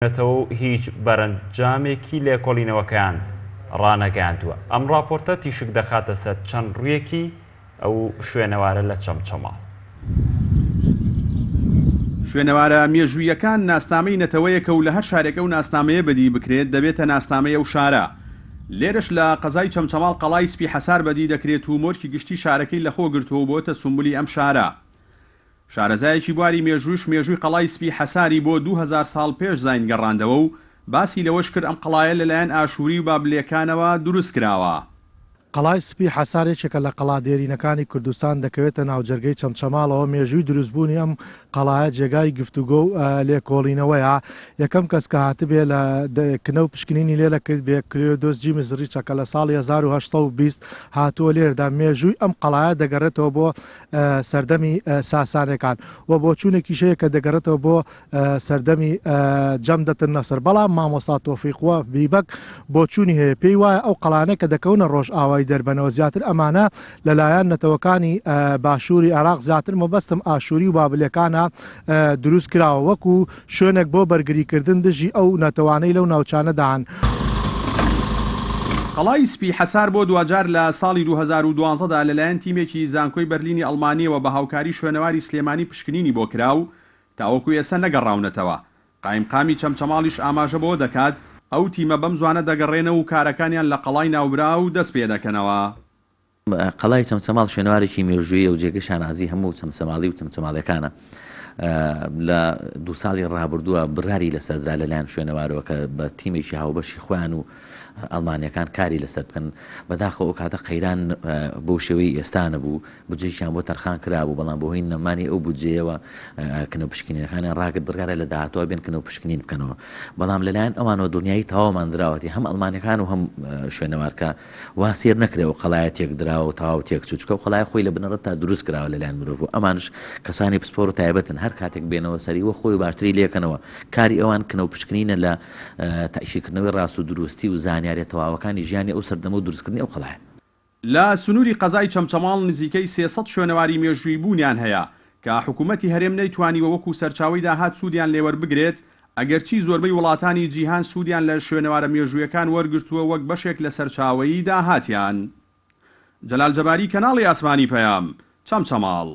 نەتەوە و هیچ بەرەنجامێکی لێکۆڵینەوەکەیان ڕانەگەیاندووە. ئەم ڕاپۆرتە تیشک دەخاتە سەر چەند ڕوویەکی ئەو شوێنەوارە لە چەمچەماڵ. شوێنەوارە مێژووییەکان ناسنامەی نەتەوەیەکە و لە هەر شارێک ئەو ناسنامەیە بەدی بکرێت دەبێتە ناسنامەی ئەو شارە. لێرەش لە قەزای چەمچەماڵ قەڵای سپی حەسار بەدی دەکرێت و مۆرکی گشتی شارەکەی لەخۆ گرتووە و بۆتە سومبولی ئەم شارە. شارەزایەکی بواری مێژووش مێژووی قەڵای سپی حەساری بۆ 2000 ساڵ پێش زاین گەڕاندەوە و باسی لەوەش کرد ئەم قەڵایە لەلایەن ئاشووری و بابلێکانەوە دروست کراوە. قەڵای سپی حەسار یەکێکە لە قەڵا دێرینەکانی کوردستان، دەکەوێتە ناوجەرگەی چەمچەماڵەوە، مێژووی دروستبوونی ئەم قەڵایە جێگای گفتوگۆ و لێکۆڵینەوەیە، یەکەم کەس کە هاتبێ لە کنە و پشکنینی لێرە کردبێ کلیۆدۆس جیمس ڕیچە کە لە ساڵی 1820 هاتووە لێرەدا، مێژووی ئەم قەڵایە دەگەڕێتەوە بۆ سەردەمی ساسانەکان و بۆچوونێکیش هەیە کە دەگەڕێتەوە بۆ سەردەمی جەمدەت النەسر، بەڵام مامۆستا تۆفیق وەهبی بەگ بۆچوونی هەیە پێی وایە ئەو قەڵانە کە دەکەونە ڕۆژئاوای دەربەنەوە زیاتر ئەمانە لەلایەن نەتەوەکانی باشووری عێراق زیاتر مەبەستم ئاشووری و بابلەکانە دروست کراوە وەکو شوێنێک بۆ بەرگریکردن دژی ئەو نەتەوانەی لەو ناوچانەدا هەن. قەڵای سپی حەسار بۆ دواجار لە ساڵی 2012 دا لەلایەن تیمێکی زانکۆی بەرلینی ئەڵمانییەوە بە هاوکاری شوێنەواری سلێمانی پشکنینی بۆ کرا و تاوەکو ئێستا نەگەڕاونەتەوە. قایمقامی چەمچەماڵیش ئاماژە بەوە دەکات، ئەو تیمە بەم زوانە دەگەڕێنەوە و کارەکانیان لە قەڵای ناوبراو دەست پێدەکەنەوە. قەڵای چەمچەماڵ شوێنەوارێکی مێژوویە و جێگەی شانازی هەموو چەمچەماڵی و چەمچەماڵیەکانە. لە دوو ساڵی ڕابردووە بڕیاری لەسەردرا لەلایەن شوێنەوارەوە کە بە تیمێکی هاوبەشی خۆیان و ئەڵمانیەکان کاری لەسەر بکەن. بەداخەوە ئەو کاتە قەیران بەو شێوەی ئێستا نەبوو، بودجەیەکیان بۆ تەرخان کرابوو، بەڵام بەهۆی نەمانی ئەو بودجەیەوە کنە و پشکنینەکانیان ڕاگرت، بڕیارە لە داهاتووە بێن کنە و پشکنین بکەنەوە. بەڵام لەلایەن ئەوانەوە دڵنیایی تەواومان دراوەتی هەم ئەڵمانیەکان و هەم شوێنەوار کە وا سەیر نەکرێ ئەو قەڵایە تێکدراوە و تەواو تێکچوو، چونکە ئەو قەڵایە خۆی لە بنەڕەتدا دروست کراوە لەلایەن مرۆڤ و ئەمانش کەسانی پسپۆڕ و تایبەتن هەر کاتێک بێنەوە سەری وە خۆی و باشتری لێکەنەوە. کاری ئەوان کنە و پشکنینە لە تەئکیدکردنەوەی ڕاست و دروستی و زانیاریە تەواوەکانی ژیانی ئەو سەردەمە و دروستکردنی ئەو قەڵایە. لە سنووری قەزای چەمچەماڵ نزیکەی 300 شوێنەواری مێژوویی بوونیان هەیە کە حکوومەتی هەرێم نەیتوانیوە وەکوو سەرچاوەی داهات سوودیان لێوەربگرێت، ئەگەرچی زۆربەی وڵاتانی جیهان سوودیان لە شوێنەوارە مێژوویەکان وەرگرتووە وەک بەشێک لە سەرچاوەی داهاتیان. جەلال جەباری کەناڵی ئاسمانی پەیام، چەمچەماڵ.